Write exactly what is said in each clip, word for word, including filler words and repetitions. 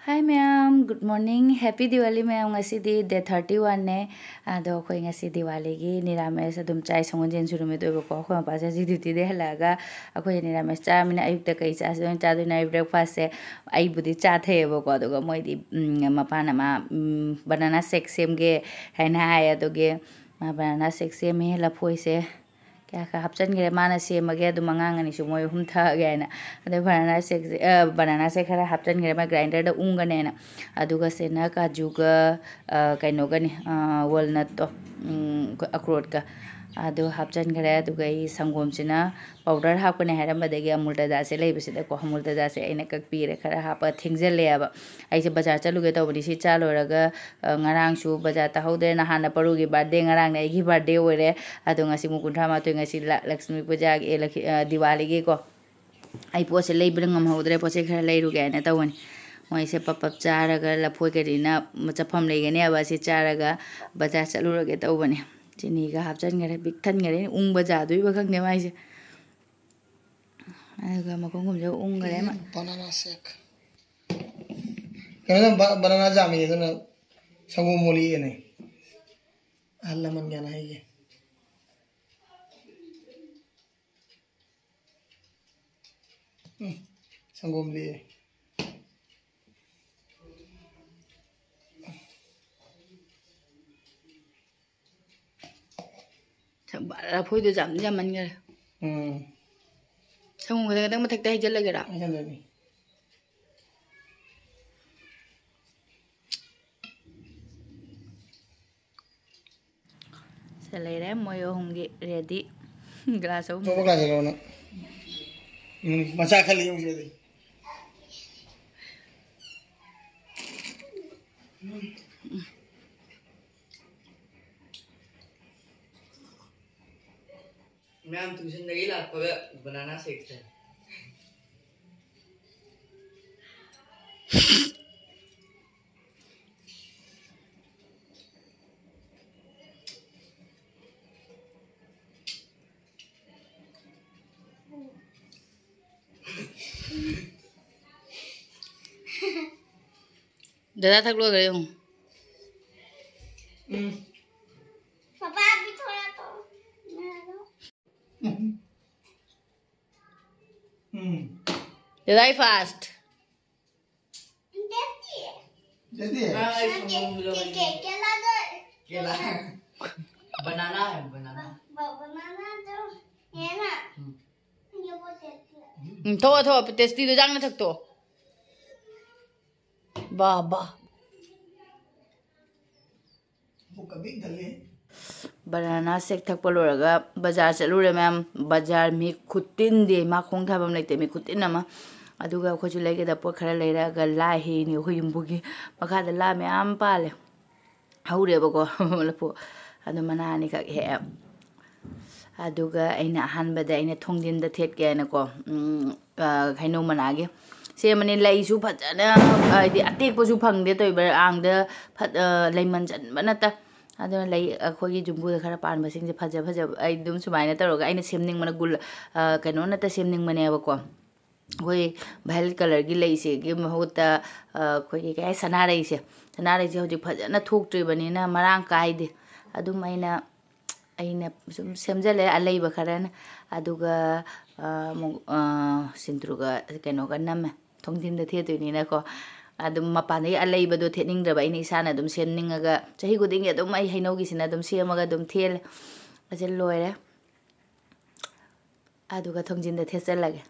Hi ꯃꯌꯥꯝ, good morning, happy Diwali ꯃꯌꯥꯝ꯫ ꯉꯁꯤꯗꯤ date thirty one ꯅꯦ꯫ ꯑꯗꯣ ꯑꯩꯈꯣꯏ ꯉꯁꯤ ꯗꯤꯋꯥꯂꯤꯒꯤ ꯅꯤꯔꯥꯃꯦꯁ ꯑꯗꯨꯝ ꯆꯥꯏ꯫ ꯁꯒꯣꯜꯁꯦꯟꯁꯨ ꯅꯨꯃꯤꯠ ꯑꯣꯏꯕꯀꯣ꯫ ꯑꯩꯈꯣꯏ ꯃꯄꯥꯁꯦ ꯉꯁꯤ duty ꯗꯩ ꯍꯜꯂꯛꯑꯒ ꯑꯩꯈꯣꯏ ꯅꯤꯔꯥꯃꯦꯁ ꯆꯥꯔꯃꯤꯅ ꯑꯌꯨꯛꯇ ꯀꯩ ꯆꯥꯁꯤꯗꯣꯏꯅꯣ ꯆꯥꯗꯣꯏꯅꯣ ꯍꯥꯏ breakfast ꯁꯦ ꯑꯩꯕꯨꯗꯤ ꯆꯥꯊꯩꯌꯦꯕꯀꯣ꯫ ꯑꯗꯨꯒ ꯃꯣꯏꯗꯤ, ꯎꯝ, ꯃꯄꯥꯅ ꯃꯥ, ꯎꯝ, banana shake ꯁꯦꯝꯒꯦ ꯍꯥꯏꯅ ꯍꯥꯏ꯫ ꯑꯗꯨꯒꯤ ꯃꯥ banana shake ꯁꯦꯝꯃꯦ꯫ ꯂꯐꯣꯏꯁꯦ ꯀꯌꯥ ꯈꯔ ꯍꯥꯞꯆꯤꯟꯈ꯭ꯔꯦ꯫ ꯃꯥꯅ ꯁꯦꯝꯃꯒꯦ, ꯑꯗꯨꯝ ꯑꯉꯥꯡ ꯑꯅꯤꯁꯨ ꯃꯣꯏ ꯑꯍꯨꯝ ꯊꯛꯑꯒꯦ ꯍꯥꯏꯅ꯫ ꯑꯗꯩ banana shake ꯁꯦ, ꯑ, banana shake ꯈꯔ ꯍꯥꯞꯆꯤꯟꯈ꯭ꯔꯦ꯫ ꯃꯥ grinder ꯗ ꯎꯪꯒꯅꯦꯅ꯫ ꯑꯗꯨꯒ ꯁꯤꯅ ꯀꯥꯖꯨꯒ, ꯑ, ꯀꯩꯅꯣꯒꯅꯤ, ꯑ, walnut ꯇꯣ, ꯎꯝ, ꯑꯩꯈꯣꯏ ꯑꯈ꯭ꯔꯣꯠꯀ꯫ ꯑꯗꯨ ꯍꯥꯞꯆꯤꯟꯈ꯭ꯔꯦ꯫ ꯑꯗꯨꯒ ꯑꯩ ꯁꯪꯒꯣꯝꯁꯤꯅ powder ꯍꯥꯞꯀꯅꯤ ꯍꯥꯏꯔꯝꯕꯗꯒꯤ ꯑꯃꯨꯜ ꯇꯥꯖꯥꯁꯦ ꯂꯩꯕꯁꯤꯗꯀꯣ, ꯑꯃꯨꯜ ꯇꯥꯖꯥꯁꯦ ꯑꯩꯅ ꯀꯛꯄꯤꯔꯦ꯫ ꯈꯔ ꯍꯥꯞꯄ ꯊꯦꯡꯖꯤꯜꯂꯦꯕ꯫ ꯑꯩꯁꯦ ꯕꯖꯥꯔ ꯆꯠꯂꯨꯒꯦ ꯇꯧꯕꯅꯤ꯫ ꯁꯤ ꯆꯥ ꯂꯣꯏꯔꯒ, ꯑ, ꯉꯔꯥꯡꯁꯨ ꯕꯖꯥꯔ ꯇꯥꯍꯧꯗ꯭ꯔꯦ꯫ ꯅꯍꯥꯟꯅ ꯄꯔꯨꯒꯤ birthday, ꯉꯔꯥꯡꯅ ꯑꯩꯒꯤ birthday ꯑꯣꯏꯔꯦ꯫ ꯑꯗꯣ ꯉꯁꯤ ꯑꯃꯨꯛ ꯀꯨꯟꯊ꯭ꯔꯥ ꯃꯥꯊꯣꯏ, ꯉꯁꯤ ꯂ-, ꯂꯛꯁꯃꯤ ꯄꯨꯖꯥꯒꯤ, ꯑꯦ, ꯂꯛꯈꯤ-, ꯑ, ꯗꯤꯋꯥꯂꯤꯒꯤꯀꯣ꯫ ꯑꯩ ꯄꯣꯠꯁꯦ ꯂꯩꯕꯗ ꯉꯝꯍꯧꯗ꯭ꯔꯦ, ꯄꯣꯠ ꯆꯩ ꯈꯔ ꯂꯩꯔꯨꯒꯦ ꯍꯥꯏꯅ ꯇꯧꯕꯅꯤ꯫ ꯃꯣꯏꯁꯦ ꯄꯞ ꯄꯞ ꯆꯥꯔꯒ ꯂꯐꯣꯏ ꯀꯔꯤꯅ ꯆꯠꯐꯝ ꯂꯩꯒꯅꯦꯕ꯫ ꯑꯁꯤ ꯆꯥꯔꯒ ꯕꯖꯥꯔ ꯆꯠꯂꯨꯔꯒꯦ ꯇꯧꯕꯅꯤ꯫ ꯆꯤꯅꯤꯒ ꯍꯥꯞꯆꯤꯟꯈꯔꯦ, ꯄꯤꯛ ꯊꯟꯈꯔꯦ꯫ ꯎꯪꯕ ꯖꯥꯗꯣꯏꯕ ꯈꯪꯗꯦ ꯃꯥꯏꯁꯦ꯫ ꯑꯗꯨꯒ ꯃꯈꯨꯝ ꯈꯨꯝꯁꯤꯜꯂ ꯎꯪꯈꯔꯦ ꯑꯃ꯫ Banana shake꯫ ꯀꯩꯅꯣ ꯕ-, banana ꯖꯥꯝꯃꯤ ꯑꯗꯨꯅ ꯁꯪꯒꯣꯝ ꯃꯣꯂꯤꯅꯦ꯫ ꯑꯍꯜ ꯂꯃꯟꯒꯅ ꯍꯥꯏꯒꯦ꯫ ꯎꯝ, ꯁꯪꯒꯣꯝꯗꯤ꯫ ꯂꯐꯣꯏꯗꯨ ꯌꯥꯝꯗꯤ ꯌꯥꯝꯃꯟꯈꯔꯦ꯫ ꯎꯝ꯫ ꯁꯪꯒꯣꯝ ꯈꯤꯇꯪ ꯈꯤꯇꯪ ꯃꯊꯛꯇ ꯍꯩꯖꯤꯜꯂꯒꯦꯔꯥ? ꯍꯩꯖꯤꯜꯂꯅꯤ꯫ ꯁꯦ ꯂꯩꯔꯦ ꯃꯣꯏ ꯑꯍꯨꯝꯒꯤ ready꯫ Glass ꯑꯍꯨꯝ꯫ ꯑꯆꯧꯕ glass ꯂꯧꯔꯣ ꯅꯪ꯫ ꯎꯝ, ꯃꯆꯥ ꯈꯜꯂꯤ ꯌꯦꯡꯉꯨꯁꯦ ꯑꯗꯨꯗꯤ꯫ ꯃꯌꯥꯝ tuition ꯗꯒꯤ ꯂꯥꯛꯄꯒ banana shake ꯊꯛꯑꯦ꯫ ꯗꯗꯥ ꯊꯛ ꯂꯣꯏꯈ꯭ꯔꯦ ꯌꯦꯡꯉꯨ꯫ ꯎꯝ꯫ पापा अभी थोड़ा तो मैं लो। ꯎꯝ꯫ ꯗꯗꯥꯏ ꯐꯥꯁ꯫ देखती है। ꯆꯠꯇꯦ꯫ के के केला तो ꯀꯦꯂꯥ꯫ ꯕꯅꯥꯅꯥ ꯍꯥꯏ, ꯕꯅꯥꯅꯥ꯫ बनाना तो है ना। ये बहुत टेस्टी है। ꯎꯝ, ꯊꯣꯛꯑꯣ ꯊꯣꯛꯑꯣ, ꯇꯦꯁꯇꯤꯗꯣ ꯆꯥꯡꯅ ꯊꯛꯇꯣ꯫ ꯕꯥ ꯕꯥ꯫ ꯄꯨꯛꯀ ꯄꯤꯛ ꯊꯜꯂꯦ꯫ ꯕꯅꯥꯅꯥ ꯁꯦꯛ ꯊꯛꯄ ꯂꯣꯏꯔꯒ ꯕꯖꯥꯔ ꯆꯠꯂꯨꯔꯦ ꯃꯌꯥꯝ꯫ ꯕꯖꯥꯔ ꯃꯤ ꯈꯨꯇꯤꯟꯗꯤ ꯃꯥ ꯈꯣꯡ ꯊꯥꯐꯝ ꯂꯩꯇꯦ, ꯃꯤ ꯈꯨꯇꯤꯟ ꯑꯃ꯫ ꯑꯗꯨꯒ ꯑꯩꯈꯣꯏꯁꯨ ꯂꯩꯒꯗꯕ ꯄꯣꯠ ꯈꯔ ꯂꯩꯔꯛꯑꯒ ꯂꯥ ꯍꯦꯛꯏꯅꯤ ꯑꯩꯈꯣꯏ ꯌꯨꯝꯕꯨꯒꯤ꯫ ꯃꯈꯥꯗ ꯂꯥ ꯃꯌꯥꯝ ꯄꯥꯜꯂꯦ꯫ ꯍꯧꯔꯦꯕꯀꯣ ꯂꯐꯨ꯫ ꯑꯗꯣ ꯃꯅꯥ ꯑꯅꯤꯈꯛ ꯍꯦꯛꯑꯦ꯫ ꯑꯗꯨꯒ ꯑꯩꯅ ꯑꯍꯥꯟꯕꯗ ꯑꯩꯅ ꯊꯣꯡꯖꯤꯟꯗ ꯊꯦꯠꯀꯦ ꯍꯥꯏꯅꯀꯣ, ꯎꯝ, ꯑ, ꯍꯩꯅꯧ ꯃꯅꯥꯒꯤ ꯁꯦꯝꯕꯅꯤ꯫ ꯂꯩꯁꯨ ꯐꯖꯅ, ꯍꯥꯏꯗꯤ ꯑꯇꯦꯛꯄꯁꯨ ꯐꯪꯗꯦ ꯇꯧꯔꯤꯕ ꯑꯥꯡꯗ ꯐꯠ-, ꯑ, ꯂꯩꯃꯟ ꯆꯟꯕ ꯅꯠꯇ꯫ ꯑꯗꯨꯅ ꯂꯩ ꯑꯩꯈꯣꯏꯒꯤ ꯌꯨꯝꯕꯨꯗ ꯈꯔ ꯄꯥꯟꯕꯁꯤꯡꯁꯦ ꯐꯖ ꯐꯖꯕ ꯑꯩ ꯑꯗꯨꯝ ꯁꯨꯃꯥꯏꯅ ꯇꯧꯔꯒ ꯑꯩꯅ ꯁꯦꯝꯅꯤꯡꯕꯅ ꯒꯨꯜ-, ꯑ, ꯀꯩꯅꯣ ꯅꯠꯇ ꯁꯦꯝꯅꯤꯡꯕꯅꯦꯕꯀꯣ꯫ ꯑꯩꯈꯣꯏ ꯚꯥꯏꯌꯣꯂꯦꯠ ꯀꯂꯔꯒꯤ ꯂꯩꯁꯤꯒꯤ ꯃꯍꯨꯠꯇ, ꯑ, ꯑꯩꯈꯣꯏꯒꯤ ꯀꯩ ꯍꯥꯏ, ꯁꯅꯥꯔꯩꯁꯦ꯫ ꯁꯅꯥꯔꯩꯁꯦ ꯍꯧꯖꯤꯛ ꯐꯖꯅ ꯊꯣꯛꯇ꯭ꯔꯤꯕꯅꯤꯅ ꯃꯔꯥꯡ ꯀꯥꯏꯗꯦ꯫ ꯑꯗꯨꯝ ꯑꯩꯅ, ꯑꯩꯅ ꯁꯨꯝ ꯁꯦꯝꯖꯜꯂꯦ ꯑꯂꯩꯕ ꯈꯔꯅ꯫ ꯑꯗꯨꯒ, ꯑ, ꯑꯃꯨꯛ, ꯑ, ꯁꯤꯟꯗ꯭ꯔꯨꯒ ꯀꯩꯅꯣꯒ ꯅꯝꯃꯦ꯫ ꯊꯣꯡꯖꯤꯟꯗ ꯊꯦꯠꯇꯣꯏꯅꯤꯅꯀꯣ꯫ ꯑꯗꯨꯝ ꯃꯄꯥꯟꯗꯒꯤ ꯑꯂꯩꯕꯗꯣ ꯊꯦꯠꯅꯤꯡꯗ꯭ꯔꯕ ꯑꯩꯅ ꯏꯁꯥꯅ ꯑꯗꯨꯝ ꯁꯦꯝꯅꯤꯡꯉꯒ ꯆꯍꯤ ꯈꯨꯗꯤꯡꯒꯤ ꯑꯗꯨꯝ ꯑꯩ ꯍꯩꯅꯧꯒꯤꯁꯤꯅ ꯑꯗꯨꯝ ꯁꯦꯝꯃꯒ ꯑꯗꯨꯝ ꯊꯦꯠꯂꯦ꯫ ꯑꯁꯤ ꯂꯣꯏꯔꯦ꯫ ꯑꯗꯨꯒ ꯊꯣꯡꯖꯤꯟꯗ ꯊꯦꯠꯆꯜꯂꯒꯦ꯫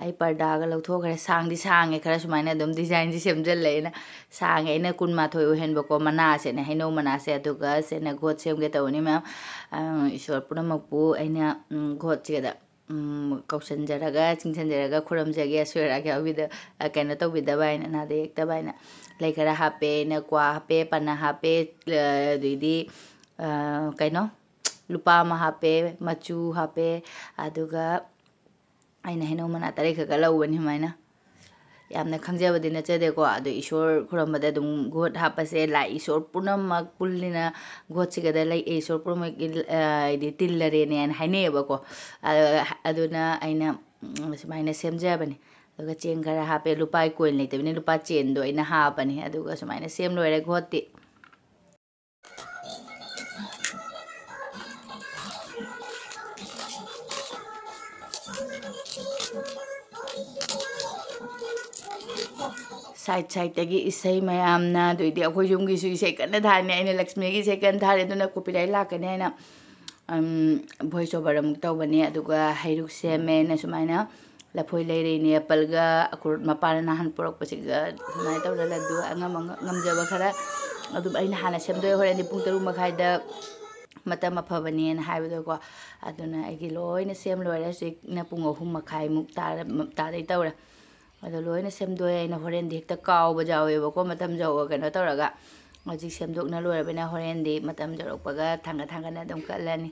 ꯑꯩ ꯄꯔꯗꯥꯒ ꯂꯧꯊꯣꯛꯈ꯭ꯔꯦ꯫ ꯁꯥꯡꯗꯤ ꯁꯥꯡꯉꯦ, ꯈꯔ ꯁꯨꯃꯥꯏꯅ ꯑꯗꯨꯝ ꯗꯤꯖꯥꯏꯟꯁꯦ ꯁꯦꯝꯖꯜꯂꯦ ꯑꯩꯅ꯫ ꯁꯥꯡꯉꯦ, ꯑꯩꯅ ꯀꯨꯟꯃꯥꯊꯣꯏ ꯑꯣꯏꯍꯟꯕꯀꯣ꯫ ꯃꯅꯥꯁꯦꯅꯦ, ꯍꯩꯅꯧ ꯃꯅꯥꯁꯦ, ꯑꯗꯨꯒ ꯁꯦꯅ ꯒꯣꯠ ꯁꯦꯝꯒꯦ ꯇꯧꯕꯅꯤ ꯃꯌꯥꯝ꯫ ꯑ, ꯏꯁꯣꯔ ꯄꯨꯝꯅꯃꯛꯄꯨ ꯑꯩꯅ, ꯎꯝ, ꯒꯣꯠꯁꯤꯗ, ꯎꯝ, ꯀꯧꯁꯟꯖꯔꯒ, ꯆꯤꯡꯁꯟꯖꯔꯒ, ꯈꯨꯔꯨꯝꯖꯒꯦ꯫ ꯑꯁꯣꯏ ꯑꯔꯥꯛ ꯌꯥꯎꯕꯤꯗ-, ꯑ, ꯀꯩꯅꯣ ꯇꯧꯕꯤꯗꯕ ꯍꯥꯏꯅ, ꯅꯥꯗ ꯌꯦꯛꯇꯕ ꯍꯥꯏꯅ꯫ ꯂꯩ ꯈꯔ ꯍꯥꯞꯄꯦ, ꯑꯩꯅ ꯀ꯭ꯋꯥ ꯍꯥꯞꯄꯦ, ꯄꯅꯥ ꯍꯥꯞꯄꯦ, ꯑ, ꯑꯗꯩꯗꯤ, ꯑ, ꯀꯩꯅꯣ, ꯂꯨꯄꯥ ꯑꯃ ꯍꯥꯞꯄꯦ, ꯃꯆꯨ ꯍꯥꯞꯄꯦ, ꯑꯗꯨꯒ ꯑꯩꯅ ꯍꯩꯅꯧ ꯃꯅꯥ ꯇꯔꯦꯠ ꯈꯛꯀ ꯂꯧꯕꯅꯤ ꯁꯨꯃꯥꯏꯅ꯫ ꯌꯥꯝꯅ ꯈꯪꯖꯕꯗꯤ ꯅꯠꯆꯗꯦꯀꯣ꯫ ꯑꯗꯣ ꯏꯁꯣꯔ ꯈꯨꯔꯨꯝꯕꯗ ꯑꯗꯨꯝ ꯒꯣꯠ ꯍꯥꯞꯄꯁꯦ, ꯂꯥꯏ ꯏꯁꯣꯔ ꯄꯨꯝꯅꯃꯛ ꯄꯨꯜꯂꯤꯅ ꯒꯣꯠꯁꯤꯒꯗ ꯂꯩ, ꯏꯁꯣꯔ ꯄꯨꯝꯅꯃꯛꯀꯤ, ꯑ, ꯍꯥꯏꯗꯤ ꯇꯤꯜꯂꯔꯦꯅꯦꯅ ꯍꯥꯏꯅꯩꯌꯦꯕꯀꯣ꯫ ꯑ-, ꯑꯗꯨꯅ ꯑꯩꯅ, ꯎꯝ, ꯁꯨꯃꯥꯏꯅ ꯁꯦꯝꯖꯕꯅꯤ꯫ ꯑꯗꯨꯒ ꯆꯦꯡ ꯈꯔ ꯍꯥꯞꯄꯦ꯫ ꯂꯨꯄꯥ ꯀꯣꯏꯟ ꯂꯩꯇꯕꯅꯤꯅ ꯂꯨꯄꯥ ꯆꯦꯟꯗꯣ ꯑꯩꯅ ꯍꯥꯞꯄꯅꯤ꯫ ꯑꯗꯨꯒ ꯁꯨꯃꯥꯏꯅ ꯁꯦꯝ ꯂꯣꯏꯔꯦ ꯘꯣꯠꯇꯤ꯫ ꯁꯥꯏꯠ ꯁꯥꯏꯠꯇꯒꯤ ꯏꯁꯩ ꯃꯌꯥꯝꯅ, ꯑꯗꯨꯏꯗꯤ ꯑꯩꯈꯣꯏ ꯌꯨꯝꯒꯤꯁꯨ ꯏꯁꯩ ꯀꯟꯅ ꯊꯥꯔꯤꯅꯦ꯫ ꯑꯩꯅ ꯂꯛꯁꯃꯤꯒꯤ ꯏꯁꯩ ꯀꯟꯅ ꯊꯥꯔꯤ, ꯑꯗꯨꯅ ꯀꯣꯄꯤꯔꯥꯏꯠ ꯂꯥꯛꯀꯅꯤ ꯍꯥꯏꯅ ꯚꯣꯏꯁ ꯑꯣꯚꯔ ꯑꯃꯨꯛ ꯇꯧꯕꯅꯦ꯫ ꯑꯗꯨꯒ ꯍꯩꯔꯨꯛ ꯁꯦꯝꯃꯦ꯫ ꯑꯩꯅ ꯁꯨꯃꯥꯏꯅ ꯂꯐꯣꯏ ꯂꯩꯔꯛꯏꯅꯦ, ꯑꯦꯄꯜꯒ ꯑꯈꯨꯔꯨꯠ ꯃꯄꯥꯅ ꯅꯍꯥꯟ ꯄꯨꯔꯛꯄꯁꯤꯒ꯫ ꯑꯗꯨꯃꯥꯏꯅ ꯇꯧꯔꯒ ꯂꯗꯨ ꯑꯉꯝ ꯑꯉꯝ-, ꯉꯝꯖꯕ ꯈꯔ ꯑꯗꯨꯝ ꯑꯩꯅ ꯍꯥꯟꯅ ꯁꯦꯝꯗꯣꯛꯑꯦ꯫ ꯍꯣꯔꯦꯟꯗꯤ ꯄꯨꯡ ꯇꯔꯨꯛ ꯃꯈꯥꯏꯗ ꯃꯇꯝ ꯑꯐꯕꯅꯦꯅ ꯍꯥꯏꯕꯗꯣꯀꯣ꯫ ꯑꯗꯨꯅ ꯑꯩꯒꯤ ꯂꯣꯏꯅ ꯁꯦꯝ ꯂꯣꯏꯔꯦ꯫ ꯍꯧꯖꯤꯛꯅ ꯄꯨꯡ ꯑꯍꯨꯝ ꯃꯈꯥꯏꯃꯨꯛ ꯇꯥꯔ-, ꯇꯥꯗꯩ ꯇꯧꯔꯦ꯫ ꯑꯗꯣ ꯂꯣꯏꯅ ꯁꯦꯝꯗꯣꯛꯑꯦ꯫ ꯑꯩꯅ ꯍꯣꯔꯦꯟꯗꯤ ꯍꯦꯛꯇ ꯀꯥꯎꯕ ꯌꯥꯎꯋꯦꯕꯀꯣ, ꯃꯇꯝ ꯌꯧ-, ꯀꯩꯅꯣ ꯇꯧꯔꯒ꯫ ꯍꯧꯖꯤꯛ ꯁꯦꯝꯗꯣꯛꯅ ꯂꯣꯏꯔꯕꯅꯤꯅ ꯍꯣꯔꯦꯟꯗꯤ ꯃꯇꯝ ꯌꯧꯔꯛꯄꯒ ꯊꯥꯡꯒꯠ ꯊꯥꯡꯒꯠꯅ ꯑꯗꯨꯝ ꯀꯠꯂꯅꯤ꯫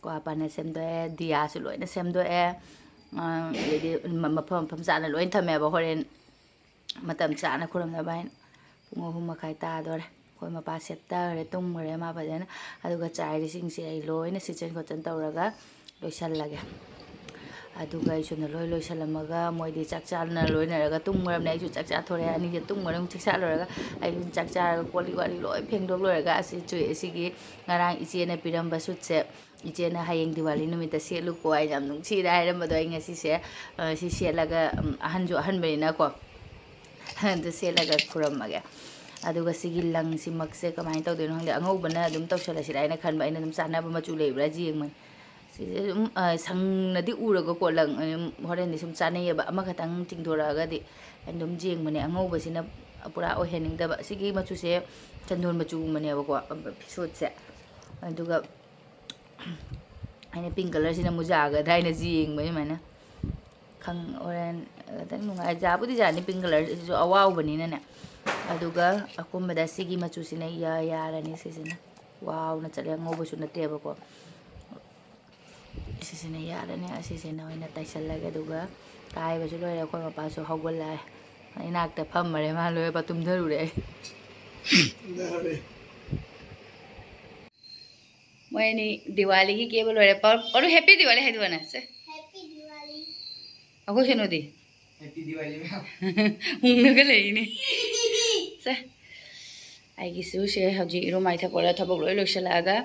ꯀꯣ ꯄꯥꯟꯅ ꯁꯦꯝꯗꯣꯛꯑꯦ, ꯗꯤꯌꯥꯁꯨ ꯂꯣꯏꯅ ꯁꯦꯝꯗꯣꯛꯑꯦ꯫ ꯑ, ꯑꯗꯩꯗꯤ ꯃ-, ꯃꯐꯝ ꯃꯐꯝ ꯆꯥꯅ ꯂꯣꯏ ꯊꯝꯃꯦꯕ, ꯍꯣꯔꯦꯟ ꯃꯇꯝ ꯆꯥꯅ ꯈꯨꯔꯨꯝꯅꯕ ꯍꯥꯏꯅ꯫ ꯄꯨꯡ ꯑꯍꯨꯝ ꯃꯈꯥꯏ ꯇꯥꯗꯣꯔꯦ꯫ ꯑꯩꯈꯣꯏ ꯃꯄꯥ ꯁꯦꯠꯇꯈ꯭ꯔꯦ, ꯇꯨꯝꯈ꯭ꯔꯦ ꯃꯥ ꯐꯖꯅ꯫ ꯑꯗꯨꯒ ꯆꯥꯏꯔꯤꯁꯤꯡꯁꯦ ꯑꯩ ꯂꯣꯏꯅ ꯁꯤꯠꯆꯟ ꯈꯣꯠꯆꯟ ꯇꯧꯔꯒ ꯂꯣꯏꯁꯜꯂꯒꯦ꯫ ꯑꯗꯨꯒ ꯑꯩꯁꯨꯅ ꯂꯣꯏ ꯂꯣꯏꯁꯜꯂꯝꯃꯒ ꯃꯣꯏꯗꯤ ꯆꯥꯛ ꯆꯥꯅ ꯂꯣꯏꯅꯔꯒ ꯇꯨꯝꯈ꯭ꯔꯕꯅꯦ꯫ ꯑꯩꯁꯨ ꯆꯥꯛ ꯆꯥꯊꯣꯔꯦ꯫ ꯑꯅꯤꯁꯦ ꯇꯨꯝꯈ꯭ꯔꯦ꯫ ꯑꯃꯨꯛ ꯆꯥꯛ ꯆꯥ ꯂꯣꯏꯔꯒ ꯑꯩꯁꯨ ꯆꯥꯛ ꯆꯥꯔꯒ ꯀꯣꯜ ꯂꯤꯛ ꯋꯥꯂꯤꯛ ꯂꯣꯏ ꯐꯦꯡꯗꯣꯛ ꯂꯣꯏꯔꯒ ꯑꯁꯤ ꯆꯨꯏ-, ꯑꯁꯤꯒꯤ ꯉꯔꯥꯡ ꯏꯆꯦꯅ ꯄꯤꯔꯝꯕ ꯁꯨꯠꯁꯦ, ꯏꯆꯦꯅ "ꯍꯌꯦꯡ ꯗꯤꯋꯥꯂꯤ ꯅꯨꯃꯤꯠꯇ ꯁꯦꯠꯂꯨꯀꯣ" ꯍꯥꯏꯅ ꯌꯥꯝ ꯅꯨꯡꯁꯤꯅ ꯍꯥꯏꯔꯝꯕꯗꯣ, ꯑꯩ ꯉꯁꯤꯁꯦ, ꯑ, ꯁꯤ ꯁꯦꯠꯂꯒ, ꯎꯝ, ꯑꯍꯟꯁꯨ ꯑꯍꯟꯕꯅꯤꯅꯀꯣ, ꯑꯗꯨ ꯁꯦꯠꯂꯒ ꯈꯨꯔꯝꯃꯒꯦ꯫ ꯑꯗꯨꯒ ꯁꯤꯒꯤ ꯂꯪꯁꯤꯃꯛꯁꯦ ꯀꯃꯥꯏꯅ ꯇꯧꯗꯣꯏꯅꯣ ꯈꯪꯗꯦ, ꯑꯉꯧꯕꯅ ꯑꯗꯨꯝ ꯇꯧꯁꯜꯂꯁꯤꯔꯥ ꯍꯥꯏꯅ ꯈꯟꯕ꯫ ꯑꯩꯅ ꯑꯗꯨꯝ ꯆꯥꯟꯅꯕ ꯃꯆꯨ ꯂꯩꯕ꯭ꯔꯥ ꯌꯦꯡꯕꯅꯤ꯫ ꯁꯤꯁꯦ ꯑꯗꯨꯝ, ꯑ, ꯁꯪꯅꯗꯤ ꯎꯔꯒꯀꯣ, ꯂꯪ, ꯎꯝ, ꯍꯣꯔꯦꯟꯗꯤ ꯁꯨꯝ ꯆꯥꯅꯩꯌꯦꯕ, ꯑꯃꯈꯛꯇꯪ ꯆꯤꯡꯊꯣꯔꯛꯑꯒꯗꯤ꯫ ꯑꯩꯅ ꯑꯗꯨꯝ ꯌꯦꯡꯕꯅꯦ, ꯑꯉꯧꯕꯁꯤꯅ ꯄꯨꯔꯥ ꯑꯣꯏꯍꯟꯅꯤꯡꯗꯕ꯫ ꯁꯤꯒꯤ ꯃꯆꯨꯁꯦ ꯆꯟꯗꯣꯟ ꯃꯆꯨꯒꯨꯝꯕꯅꯦꯕꯀꯣ, ꯐꯤꯁꯨꯠꯁꯦ꯫ ꯑꯗꯨꯒ ꯑꯩꯅ ꯄꯤꯡ ꯀꯂꯔꯁꯤꯅ ꯃꯨꯖꯥꯒꯗ꯭ꯔꯥ ꯍꯥꯏꯅ ꯌꯦꯡꯕꯅꯤ ꯁꯨꯃꯥꯏꯅ꯫ ꯈꯪ-, ꯍꯣꯔꯦꯟ ꯈꯤꯇꯪ ꯅꯨꯡꯉꯥꯏ-, ꯌꯥꯕꯨꯗꯤ ꯌꯥꯅꯤ, ꯄꯤꯡ ꯀꯂꯔꯁꯤꯁꯨ ꯑꯋꯥꯎꯕꯅꯤꯅꯅꯦ꯫ ꯑꯗꯨꯒ ꯑꯀꯨꯝꯕꯗ ꯁꯤꯒꯤ ꯃꯆꯨꯁꯤꯅ ꯏꯌꯥ ꯌꯥꯔꯅꯤ꯫ ꯁꯤꯁꯤꯅ ꯋꯥꯎꯅ ꯆꯠꯂꯦ, ꯑꯉꯧꯕꯁꯨ ꯅꯠꯇꯦꯕꯀꯣ꯫ ꯁꯤꯁꯤꯅ ꯌꯥꯔꯅꯤ꯫ ꯑꯁꯤꯁꯤꯅ ꯑꯣꯏꯅ ꯇꯩꯁꯜꯂꯒꯦ꯫ ꯑꯗꯨꯒ ꯇꯥꯏꯕꯁꯨ ꯂꯣꯏꯔꯦ꯫ ꯑꯩꯈꯣꯏ ꯃꯄꯥꯁꯨ ꯍꯧꯒꯠꯂꯛꯑꯦ, ꯏꯅꯥꯛꯇ ꯐꯝꯃꯔꯦ꯫ ꯃꯥ ꯂꯣꯏꯔꯦ, ꯄ-, ꯇꯨꯝꯊꯔꯨꯔꯦ ꯑꯩ꯫ ꯃꯣꯏ ꯑꯅꯤ ꯗꯤꯋꯥꯂꯤꯒꯤ ꯀꯦꯕ ꯂꯣꯏꯔꯦ꯫ ꯄꯥꯔꯨ, ꯄꯥꯔꯨ, ꯍꯦꯄꯤ ꯗꯤꯋꯥꯂꯤ ꯍꯥꯏꯗꯨꯕꯅꯦ꯫ ꯁꯦ꯫ ꯍꯦꯄꯤ ꯗꯤꯋꯥꯂꯤ꯫ ꯑꯩꯈꯣꯏ ꯀꯩꯅꯣꯗꯤ? Happy Diwali, ma'am. ꯎꯪꯉꯒ ꯂꯩꯔꯤꯅꯦ꯫ ꯁꯦ, ꯑꯩꯒꯤꯁꯨ ꯁꯦ ꯍꯧꯖꯤꯛ ꯏꯔꯨ ꯃꯥꯏꯊ ꯈꯣꯠꯂ ꯊꯕꯛ ꯂꯣꯏ ꯂꯣꯏꯁꯤꯜꯂꯛꯑꯒ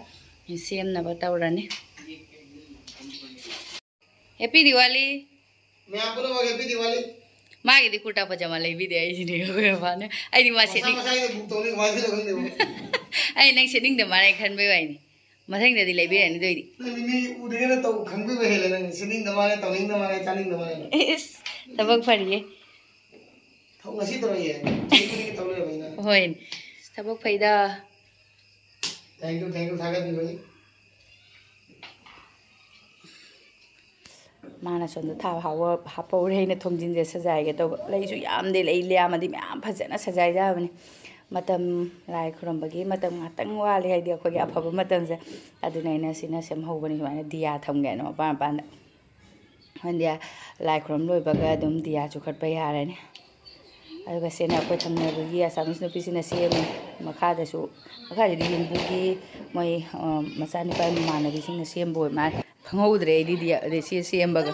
ꯁꯦꯝꯅꯕ ꯇꯧꯔꯅꯤ꯫ Happy Diwali꯫ ꯃꯌꯥꯝ ꯄꯨꯝꯅꯃꯛ Happy Diwali꯫ ꯃꯥꯒꯤꯗꯤ ꯀꯨꯔꯇꯥ ꯄꯖꯥꯃꯥ ꯂꯩꯕꯤꯗꯦ, ꯑꯩꯁꯤꯅꯦ ꯑꯩꯈꯣꯏ ꯃꯄꯥꯅ꯫ ꯑꯩꯗꯤ ꯃꯥ ꯃꯁꯥ ꯁꯦꯠꯅꯤꯡ- ꯃꯁꯥꯒꯤ book ꯇꯧꯅꯤ, ꯀꯃꯥꯏꯅ ꯇꯧꯅꯤ ꯈꯪꯗꯦ꯫ ꯑꯩ ꯅꯪ ꯁꯦꯠꯅꯤꯡꯗ ꯃꯥꯜꯂꯦ ꯈꯟꯕꯩ ꯋꯥꯅꯤ꯫ ꯃꯊꯪꯗꯗꯤ ꯂꯩꯕꯤꯔꯅꯤꯗ ꯑꯩꯗꯤ꯫ ꯅꯪ ꯃꯤ ꯎꯗꯒꯅ ꯇꯧ ꯈꯪꯕꯤꯕ ꯍꯦꯜꯂꯦ, ꯅꯪ ꯁꯦꯠꯅꯤꯡꯗ ꯃꯥꯜꯂꯦ, ꯇꯧꯅꯤꯡꯗ ꯃꯥꯜꯂꯦ, ꯆꯥꯅꯤꯡꯗ ꯃꯥꯜꯂꯦ꯫ ꯏꯁ, ꯊꯕꯛ ꯐꯔꯤꯌꯦ꯫ ꯊꯕꯛ ꯉꯁꯤ ꯇꯧꯔꯛꯑꯦ, ꯆꯍꯤ ꯈꯨꯗꯤꯡꯒꯤ ꯇꯧ ꯂꯩꯔꯕꯅꯤꯅ꯫ ꯍꯣꯏ, ꯊꯕꯛ ꯐꯩꯗ꯫ Thank you, thank you, ꯊꯥꯒꯠꯄꯤꯕꯒꯤ꯫ ꯃꯥꯅ ꯁꯣꯝꯗ ꯊꯥꯎ ꯍꯥꯎꯕ ꯍꯥꯞꯄꯧꯔꯦ, ꯑꯩꯅ ꯊꯣꯡꯖꯤꯟꯁꯦ ꯁꯖꯥꯏꯒꯦ ꯇꯧꯕ꯫ ꯂꯩꯁꯨ ꯌꯥꯝꯗꯦ, ꯂꯩ ꯂꯤꯌꯥꯝꯃꯗꯤ ꯃꯌꯥꯝ ꯐꯖꯅ ꯁꯖꯥꯏ ꯌꯥꯕꯅꯤ꯫ ꯃꯇꯝ, ꯂꯥꯏ ꯈꯨꯔꯨꯝꯕꯒꯤ ꯃꯇꯝ ꯉꯥꯛꯇꯪ ꯋꯥꯠꯂꯤ, ꯍꯥꯏꯗꯤ ꯑꯩꯈꯣꯏꯒꯤ ꯑꯐꯕ ꯃꯇꯝꯁꯦ꯫ ꯑꯗꯨꯅ ꯑꯩꯅ ꯁꯤꯅ ꯁꯦꯝꯍꯧꯕꯅꯤ, ꯁꯨꯃꯥꯏꯅ ꯗꯤꯌꯥ ꯊꯝꯒꯦꯅ ꯃꯄꯥꯟ ꯃꯄꯥꯟꯗ꯫ ꯍꯥꯏꯗꯤ ꯂꯥꯏ ꯈꯨꯔꯨꯝ ꯂꯣꯏꯕꯒ ꯑꯗꯨꯝ ꯗꯤꯌꯥ ꯆꯨꯈꯠꯄ ꯌꯥꯔꯅꯤ꯫ ꯑꯗꯨꯒ ꯁꯤꯅ ꯑꯩꯈꯣꯏ ꯊꯪꯅꯕꯒꯤ ꯑꯁꯥꯃꯤꯁ ꯅꯨꯄꯤꯁꯤꯅ ꯁꯦꯝꯃꯤ꯫ ꯃꯈꯥꯗꯁꯨ, ꯃꯈꯥꯗꯗꯤ ꯌꯨꯝꯕꯨꯒꯤ ꯃꯣꯏ, ꯑ, ꯃꯆꯥꯅꯨꯄꯥ ꯃꯃꯥꯟꯅꯕꯤꯁꯤꯡꯅ ꯁꯦꯝꯕ ꯑꯣꯏ ꯃꯥꯜꯂꯦ꯫ ꯈꯪꯍꯧꯗ꯭ꯔꯦ ꯑꯩꯗꯤ ꯗꯤꯌꯥ-, ꯑꯗꯩ ꯁꯤ ꯁꯦꯝꯕꯒ꯫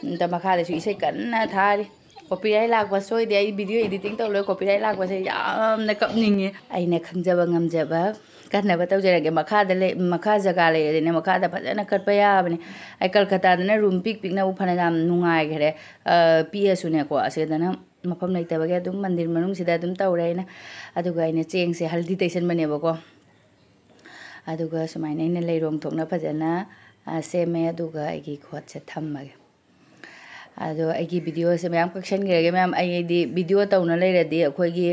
ꯑꯝꯇ ꯃꯈꯥꯗꯁꯨ ꯏꯁꯩ ꯀꯟꯅ ꯊꯥꯔꯤ꯫ Copyright ꯂꯥꯛꯄ ꯁꯣꯏꯗꯦ, ꯑꯩ video editing ꯇꯧ ꯂꯣꯏ copyright ꯂꯥꯛꯄꯁꯦ ꯌꯥꯝꯅ ꯀꯞꯅꯤꯡꯉꯦ꯫ ꯑꯩꯅ ꯈꯪꯖꯕ ꯉꯝꯖꯕ ꯀꯟꯅꯕ ꯇꯧꯖꯔꯒꯦ꯫ ꯃꯈꯥꯗ ꯂꯩ, ꯃꯈꯥ ꯖꯒꯥ ꯂꯩꯔꯗꯤꯅꯦ, ꯃꯈꯥꯗ ꯐꯖꯅ ꯀꯠꯄ ꯌꯥꯕꯅꯦ꯫ ꯑꯩ ꯀꯜꯀꯇꯥꯗꯅ room ꯄꯤꯛ ꯄꯤꯛꯅꯕꯨ ꯐꯅ ꯌꯥꯝ ꯅꯨꯡꯉꯥꯏꯈ꯭ꯔꯦ꯫ ꯑ, ꯄꯤꯛꯑꯁꯨꯅꯦꯀꯣ, ꯑꯁꯤꯗꯅ ꯃꯐꯝ ꯂꯩꯇꯕꯒꯤ ꯑꯗꯨꯝ ꯃꯟꯗꯤꯔ ꯃꯅꯨꯡꯁꯤꯗ ꯑꯗꯨꯝ ꯇꯧꯔꯦ ꯑꯩꯅ꯫ ꯑꯗꯨꯒ ꯑꯩꯅ ꯆꯦꯡꯁꯦ ꯍꯜꯗꯤ ꯇꯩꯁꯟꯕꯅꯦꯕꯀꯣ꯫ ꯑꯗꯨꯒ ꯁꯨꯃꯥꯏꯅ ꯑꯩꯅ ꯂꯩꯔꯣꯡ ꯊꯣꯛꯅ ꯐꯖꯅ, ꯑ, ꯁꯦꯝꯃꯦ꯫ ꯑꯗꯨꯒ ꯑꯩꯒꯤ ꯈꯣꯠꯁꯦ ꯊꯝꯃꯒꯦ꯫ ꯑꯗꯣ ꯑꯩꯒꯤ videoꯁꯦ ꯃꯌꯥꯝ ꯀꯛꯁꯟꯈ꯭ꯔꯒꯦ ꯃꯌꯥꯝ꯫ ꯑꯩꯗꯤ video ꯇꯧꯅ ꯂꯩꯔꯗꯤ ꯑꯩꯈꯣꯏꯒꯤ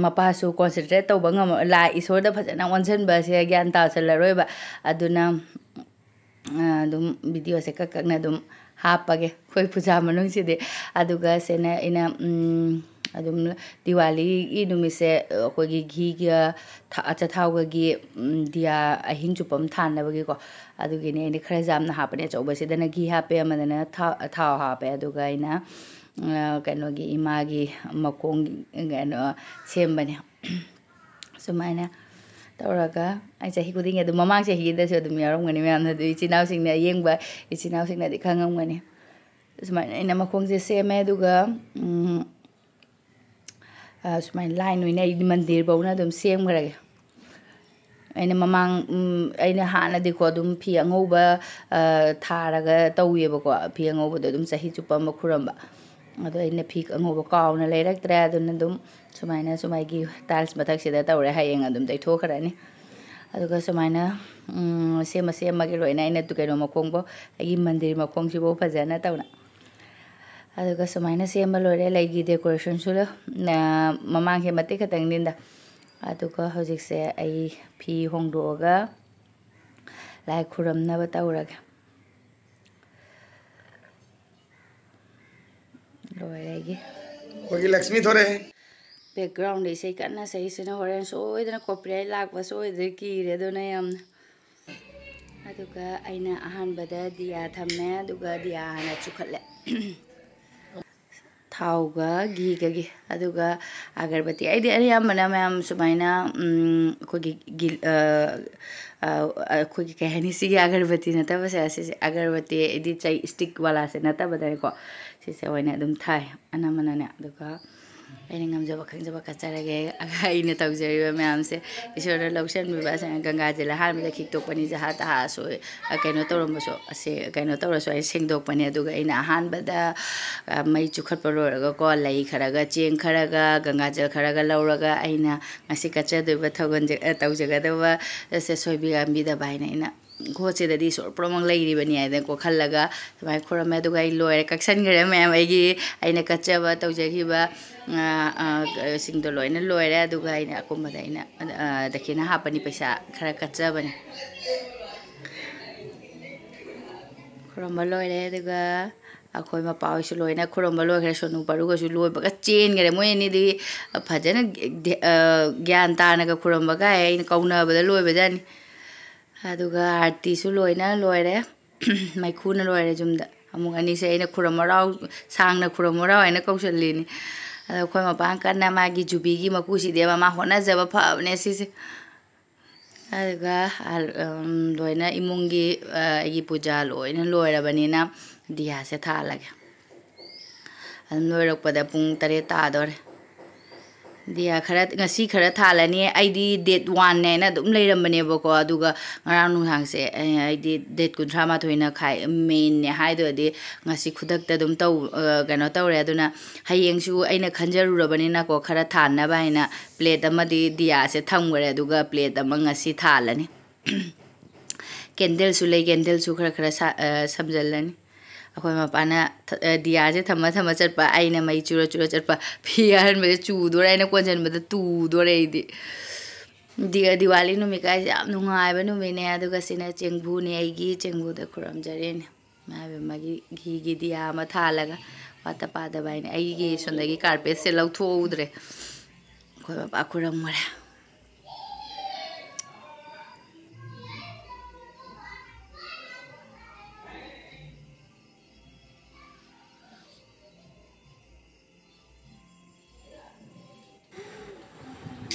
ꯃꯄꯥꯁꯨ concentrate ꯇꯧꯕ ꯉꯝꯃ-, ꯂꯥꯏ ꯏꯁꯣꯔꯗ ꯐꯖꯅ ꯑꯣꯟꯁꯤꯟꯕꯁꯦ ꯒ꯭ꯌꯥꯟ ꯇꯥꯁꯜꯂꯔꯣꯏꯕ꯫ ꯑꯗꯨꯅ ꯑꯗꯨꯝ videoꯁꯦ ꯀꯛ ꯀꯛꯅ ꯑꯗꯨꯝ ꯍꯥꯞꯄꯒꯦ ꯑꯩꯈꯣꯏ ꯄꯨꯖꯥ ꯃꯅꯨꯡꯁꯤꯗꯤ꯫ ꯑꯗꯨꯒ ꯁꯤꯅ ꯑꯩꯅ, ꯎꯝ, ꯑꯗꯨꯝ ꯗꯤꯋꯥꯂꯤꯒꯤ ꯅꯨꯃꯤꯠꯁꯦ ꯑꯩꯈꯣꯏꯒꯤ ꯘꯤꯒ ꯊ-, ꯑꯆꯥꯊꯥꯎꯒꯒꯤ, ꯎꯝ, ꯗꯤꯌꯥ ꯑꯍꯤꯡ ꯆꯨꯞꯄ ꯑꯃ ꯊꯥꯟꯅꯕꯒꯤꯀꯣ, ꯑꯗꯨꯒꯤꯅꯦ ꯑꯩꯅ ꯈꯔ ꯌꯥꯝꯅ ꯍꯥꯞꯄꯅꯦ꯫ ꯑꯆꯧꯕꯁꯤꯗꯅ ꯘꯤ ꯍꯥꯞꯄꯦ, ꯑꯃꯗꯅ ꯊꯥ-, ꯊꯥꯎ ꯍꯥꯞꯄꯦ, ꯑꯗꯨꯒ ꯑꯩꯅ, ꯑ, ꯀꯩꯅꯣꯒꯤ ꯏꯃꯥꯒꯤ ꯃꯈꯣꯡ, ꯀꯩꯅꯣ ꯁꯦꯝꯕꯅꯦ꯫ ꯁꯨꯃꯥꯏꯅ ꯇꯧꯔꯒ ꯑꯩ ꯆꯍꯤ ꯈꯨꯗꯤꯡꯒꯤ ꯑꯗꯨꯝ, ꯃꯃꯥꯡ ꯆꯍꯤꯗꯁꯨ ꯑꯗꯨꯝ ꯌꯥꯎꯔꯝꯒꯅꯤ ꯃꯌꯥꯝꯅ꯫ ꯑꯗꯨ ꯏꯆꯤꯟ ꯏꯅꯥꯎꯁꯤꯡꯅ, ꯑꯌꯦꯡꯕ ꯏꯆꯤꯟ ꯏꯅꯥꯎꯁꯤꯡꯅꯗꯤ ꯈꯪꯉꯝꯒꯅꯤ꯫ ꯁꯨꯃꯥꯏꯅ ꯑꯩꯅ ꯃꯈꯣꯡꯁꯦ ꯁꯦꯝꯃꯦ, ꯑꯗꯨꯒ ꯎꯝ, ꯑ, ꯁꯨꯃꯥꯏꯅ ꯂꯥꯏꯟ ꯑꯣꯏꯅ ꯑꯩꯗꯤ ꯃꯟꯗꯤꯔ ꯐꯥꯎꯅ ꯑꯗꯨꯝ ꯁꯦꯝꯈ꯭ꯔꯒꯦ꯫ ꯑꯩꯅ ꯃꯃꯥꯡ ꯎꯝ, ꯑꯩꯅ ꯍꯥꯟꯅꯗꯤꯀꯣ ꯑꯗꯨꯝ ꯐꯤ ꯑꯉꯧꯕ ꯑ, ꯊꯥꯔꯒ ꯇꯧꯋꯦꯕꯀꯣ꯫ ꯐꯤ ꯑꯉꯧꯕꯗꯣ ꯑꯗꯨꯝ ꯆꯍꯤ ꯆꯨꯞꯄ ꯑꯃ ꯈꯨꯔꯝꯕ꯫ ꯑꯗꯣ ꯑꯩꯅ ꯐꯤ ꯑꯉꯧꯕ ꯀꯥꯎꯅ ꯂꯩꯔꯛꯇ꯭ꯔꯦ, ꯑꯗꯨꯅ ꯑꯗꯨꯝ ꯁꯨꯃꯥꯏꯅ ꯁꯨꯃꯥꯏꯒꯤ ꯇꯥꯏꯜꯁ ꯃꯊꯛꯁꯤꯗ ꯇꯧꯔꯦ꯫ ꯍꯌꯦꯡ ꯑꯗꯨꯝ ꯇꯩꯊꯣꯛꯈ꯭ꯔꯅꯤ꯫ ꯑꯗꯨꯒ ꯁꯨꯃꯥꯏꯅ ꯎꯝ, ꯁꯦꯝꯃ ꯁꯦꯝꯃꯒ ꯂꯣꯏꯅ ꯑꯩꯅ ꯇꯨ-, ꯀꯩꯅꯣ ꯃꯈꯣꯡꯕꯣ, ꯑꯩꯒꯤ ꯃꯟꯗꯤꯔ ꯃꯈꯣꯡꯁꯤꯕꯨ ꯐꯖꯅ ꯇꯧꯅ꯫ ꯑꯗꯨꯒ ꯁꯨꯃꯥꯏꯅ ꯁꯦꯝꯕ ꯂꯣꯏꯔꯦ꯫ ꯂꯩꯒꯤ ꯗꯦꯀꯣꯔꯦꯁꯟꯁꯨ ꯂꯣꯏ-, ꯅ-, ꯃꯃꯥꯡꯁꯦ ꯃꯇꯦꯛ ꯈꯛꯇꯪꯅꯤꯗ꯫ ꯑꯗꯨꯒ ꯍꯧꯖꯤꯛꯁꯦ ꯑꯩ ꯐꯤ ꯍꯣꯡꯗꯣꯛꯑꯒ ꯂꯥꯏ ꯈꯨꯔꯝꯅꯕ ꯇꯧꯔꯒꯦ꯫ ꯂꯣꯏꯔꯦ ꯑꯩꯒꯤ꯫ ꯑꯩꯈꯣꯏꯒꯤ ꯂꯛꯁꯃꯤ ꯊꯣꯔꯛꯑꯦ꯫ ꯕꯦꯛꯒ꯭ꯔꯥꯎꯟꯗ ꯏꯁꯩ ꯀꯟꯅ ꯁꯛꯏꯁꯤꯅ ꯍꯣꯔꯦꯟ ꯁꯣꯏꯗꯅ ꯀꯣꯄꯤꯔꯥꯏꯠ ꯂꯥꯛꯄ ꯁꯣꯏꯗ꯭ꯔꯦ, ꯀꯤꯔꯦ ꯑꯗꯨꯅ ꯌꯥꯝꯅ꯫ ꯑꯗꯨꯒ ꯑꯩꯅ ꯑꯍꯥꯟꯕꯗ ꯗꯤꯌꯥ ꯊꯝꯃꯦ, ꯑꯗꯨꯒ ꯗꯤꯌꯥ ꯍꯥꯟꯅ ꯆꯨꯈꯠꯂꯦ꯫ ꯊꯥꯎꯒ ꯘꯤꯒꯒꯤ, ꯑꯗꯨꯒ ꯑꯒꯔꯕꯇꯤ꯫ ꯑꯩꯗꯤ ꯑꯌꯥꯝꯕꯅ ꯃꯌꯥꯝ ꯁꯨꯃꯥꯏꯅ, ꯎꯝ, ꯑꯩꯈꯣꯏꯒꯤ ꯒꯤ-, ꯑ, ꯑ, ꯑꯩꯈꯣꯏꯒꯤ ꯀꯩ ꯍꯥꯏꯅꯤ, ꯁꯤꯒꯤ ꯑꯒꯔꯕꯇꯤ ꯅꯠꯇꯕꯁꯦ, ꯑꯁꯤꯁꯦ ꯑꯒꯔꯕꯇꯤ ꯑꯩꯗꯤ ꯆꯩ ꯁ꯭ꯇꯤꯛ ꯋꯥꯂꯥꯁꯦ ꯅꯠꯇꯕꯗꯅꯤꯀꯣ, ꯁꯤꯁꯦ ꯑꯣꯏꯅ ꯑꯗꯨꯝ ꯊꯥꯏ ꯑꯅꯝꯕꯅꯅꯦ꯫ ꯑꯗꯨꯒ ꯑꯩꯅ ꯉꯝꯖꯕ ꯈꯪꯖꯕ ꯀꯠꯆꯔꯒꯦ꯫ ꯑꯩꯅ ꯇꯧꯖꯔꯤꯕ ꯃꯌꯥꯝꯁꯦ ꯏꯁꯣꯔꯅ ꯂꯧꯁꯤꯟꯕꯤꯕ꯫ ꯑꯁꯦꯡꯕ ꯒꯪꯒꯥꯖꯜ ꯑꯍꯥꯟꯕꯗ ꯈꯤꯛꯇꯣꯛꯄꯅꯤ, ꯖꯍꯥ ꯇꯍꯥ ꯁꯣꯏ-, ꯑ, ꯀꯩꯅꯣ ꯇꯧꯔꯝꯕꯁꯨ, ꯑꯁꯦ, ꯀꯩꯅꯣ ꯇꯧꯔꯁꯨ ꯑꯩ ꯁꯦꯡꯗꯣꯛꯄꯅꯤ꯫ ꯑꯗꯨꯒ ꯑꯩꯅ ꯑꯍꯥꯟꯕꯗ, ꯑ, ꯃꯩ ꯆꯨꯈꯠꯄ ꯂꯣꯏꯔꯒꯀꯣ, ꯂꯩ ꯈꯔꯒ, ꯆꯦꯡ ꯈꯔꯒ, ꯒꯪꯒꯥꯖꯜ ꯈꯔꯒ ꯂꯧꯔꯒ ꯑꯩꯅ ꯉꯁꯤ ꯀꯠꯆꯗꯣꯏꯕ ꯊꯧꯒꯟꯖ-, ꯑ, ꯇꯧꯖꯒꯗꯕ ꯑꯁꯦ ꯁꯣꯏꯕꯤꯔꯝꯕꯤꯗꯕ ꯍꯥꯏꯅ ꯑꯩꯅ ꯒꯣꯠꯁꯤꯗꯗꯤ ꯏꯁꯣꯔ ꯄꯨꯝꯅꯃꯛ ꯂꯩꯔꯤꯕꯅꯤ ꯍꯥꯏꯗꯅꯀꯣ ꯈꯜꯂꯒ ꯑꯗꯨꯃꯥꯏꯅ ꯈꯨꯔꯝꯃꯦ꯫ ꯑꯗꯨꯒ ꯑꯩ ꯂꯣꯏꯔꯦ, ꯀꯠꯁꯟꯈ꯭ꯔꯦ ꯃꯌꯥꯝ, ꯑꯩꯒꯤ ꯑꯩꯅ ꯀꯠꯆꯕ ꯇꯧꯖꯈꯤꯕ, ꯑ, ꯑ, ꯁꯤꯡꯗꯣ ꯂꯣꯏꯅ ꯂꯣꯏꯔꯦ꯫ ꯑꯗꯨꯒ ꯑꯩꯅ ꯑꯀꯨꯝꯕꯗ ꯑꯩꯅ, ꯑ, ꯗꯈꯤꯅꯥ ꯍꯥꯞꯄꯅꯤ, ꯄꯩꯁꯥ ꯈꯔ ꯀꯠꯆꯕꯅꯤ꯫ ꯈꯨꯔꯝꯕ ꯂꯣꯏꯔꯦ꯫ ꯑꯗꯨꯒ ꯑꯩꯈꯣꯏ ꯃꯄꯥ ꯍꯣꯏꯁꯨ ꯂꯣꯏꯅ ꯈꯨꯔꯝꯕ ꯂꯣꯏꯈ꯭ꯔꯦ꯫ ꯁꯣꯅꯨ ꯄꯥꯔꯨꯒꯁꯨ ꯂꯣꯏꯕꯒ ꯆꯦꯟꯈ꯭ꯔꯦ꯫ ꯃꯣꯏ ꯑꯅꯤꯗꯤ ꯐꯖꯅ ꯒ꯭ꯌꯥ-, ꯑ, ꯒ꯭ꯌꯥꯟ ꯇꯥꯅꯒ ꯈꯨꯔꯝꯕꯒ ꯑꯩꯅ ꯀꯧꯅꯕꯗ ꯂꯣꯏꯕꯖꯥꯠꯅꯤ꯫ ꯑꯗꯨꯒ ꯑꯥꯔꯇꯤꯁꯨ ꯂꯣꯏꯅ ꯂꯣꯏꯔꯦ꯫ ꯃꯩꯈꯨꯅ ꯂꯣꯏꯔꯦ ꯌꯨꯝꯗ꯫ ꯑꯃꯨꯛ ꯑꯅꯤꯁꯦ ꯑꯩꯅ ꯈꯨꯔꯝ ꯍꯔꯥꯎ, ꯁꯥꯡꯅ ꯈꯨꯔꯝ ꯍꯔꯥꯎ ꯍꯥꯏꯅ ꯀꯧꯁꯜꯂꯤꯅꯤ꯫ ꯑꯗꯣ ꯑꯩꯈꯣꯏ ꯃꯄꯥꯅ ꯀꯟꯅ ꯃꯥꯒꯤ ꯖꯨꯕꯤꯒꯤ ꯃꯀꯨꯁꯤꯗꯤ ꯃꯥ ꯍꯣꯠꯅꯖꯕ ꯐꯕꯅꯦ ꯁꯤꯁꯦ꯫ ꯑꯗꯨꯒ, ꯑ, ꯎꯝ, ꯂꯣꯏꯅ ꯏꯃꯨꯡꯒꯤ, ꯑ, ꯑꯩꯒꯤ ꯄꯨꯖꯥ ꯂꯣꯏꯅ ꯂꯣꯏꯔꯕꯅꯤꯅ ꯗꯤꯌꯥꯁꯦ ꯊꯥꯜꯂꯒꯦ꯫ ꯑꯗꯨꯝ ꯂꯣꯏꯔꯛꯄꯗ ꯄꯨꯡ ꯇꯔꯦꯠ ꯇꯥꯗꯣꯔꯦ꯫ ꯗꯤꯌꯥ ꯈꯔ, ꯉꯁꯤ ꯈꯔ ꯊꯥꯜꯂꯅꯤ꯫ ꯑꯩꯗꯤ date one ꯅꯦ ꯍꯥꯏꯅ ꯑꯗꯨꯝ ꯂꯩꯔꯝꯕꯅꯦꯕꯀꯣ, ꯑꯗꯨꯒ ꯉꯔꯥꯡ ꯅꯨꯡꯗꯥꯡꯁꯦ, ꯑꯩ, ꯑꯩꯗꯤ date ꯀꯨꯟꯊ꯭ꯔꯥ ꯃꯥꯊꯣꯏꯅ ꯈꯥꯏ, main ꯅꯦ ꯍꯥꯏꯗꯨꯗꯤ ꯉꯁꯤ ꯈꯨꯗꯛꯇ ꯑꯗꯨꯝ ꯇꯧ-, ꯑ, ꯀꯩꯅꯣ ꯇꯧꯔꯦ꯫ ꯑꯗꯨꯅ ꯍꯌꯦꯡꯁꯨ ꯑꯩꯅ ꯈꯟꯖꯔꯨꯔꯕꯅꯤꯅꯀꯣ, ꯈꯔ ꯊꯥꯟꯅꯕ ꯍꯥꯏꯅ plate ꯑꯃꯗꯤ ꯗꯤꯌꯥꯁꯦ ꯊꯝꯈ꯭ꯔꯦ, ꯑꯗꯨꯒ plate ꯑꯃ ꯉꯁꯤ ꯊꯥꯜꯂꯅꯤ꯫ Candle ꯁꯨ ꯂꯩ, candle ꯁꯨ ꯈꯔ ꯈꯔ ꯁꯥ-, ꯑ, ꯁꯝꯖꯜꯂꯅꯤ꯫ ꯑꯩꯈꯣꯏ ꯃꯄꯥꯅ ꯊ-, ꯑ, ꯗꯤꯌꯥꯁꯦ ꯊꯝꯃ ꯊꯝꯃ ꯆꯠꯄ, ꯑꯩꯅ ꯃꯩ ꯆꯨꯔ ꯆꯨꯔ ꯆꯠꯄ, ꯐꯤ ꯑꯍꯟꯕꯁꯦ ꯆꯨꯗꯣꯔꯦ, ꯑꯩꯅ ꯀꯣꯟꯁꯤꯟꯕꯗ ꯇꯨꯗꯣꯔꯦ ꯑꯩꯗꯤ꯫ ꯗꯤ-, ꯗꯤꯋꯥꯂꯤ ꯅꯨꯃꯤꯠ ꯀꯥꯏꯁꯦ ꯌꯥꯝ ꯅꯨꯡꯉꯥꯏꯕ ꯅꯨꯃꯤꯠꯅꯦ꯫ ꯑꯗꯨꯒ ꯁꯤꯅ ꯆꯦꯡꯕꯨꯅꯦ, ꯑꯩꯒꯤ ꯆꯦꯡꯕꯨꯗ ꯈꯨꯔꯨꯝꯖꯔꯤꯅꯦ꯫ ꯃꯥꯏꯕ ꯑꯃꯒꯤ ꯘꯤꯒꯤ ꯗꯤꯌꯥ ꯑꯃ ꯊꯥꯜꯂꯒ ꯋꯥꯠꯇ ꯄꯥꯗꯕ ꯍꯥꯏꯅ ꯑꯩꯒꯤ ꯁꯣꯝꯗꯒꯤ carpet ꯁꯦ ꯂꯧꯊꯣꯛꯍꯧꯗ꯭ꯔꯦ꯫ ꯑꯩꯈꯣꯏ ꯃꯄꯥ ꯈꯨꯔꯝꯈꯔꯦ꯫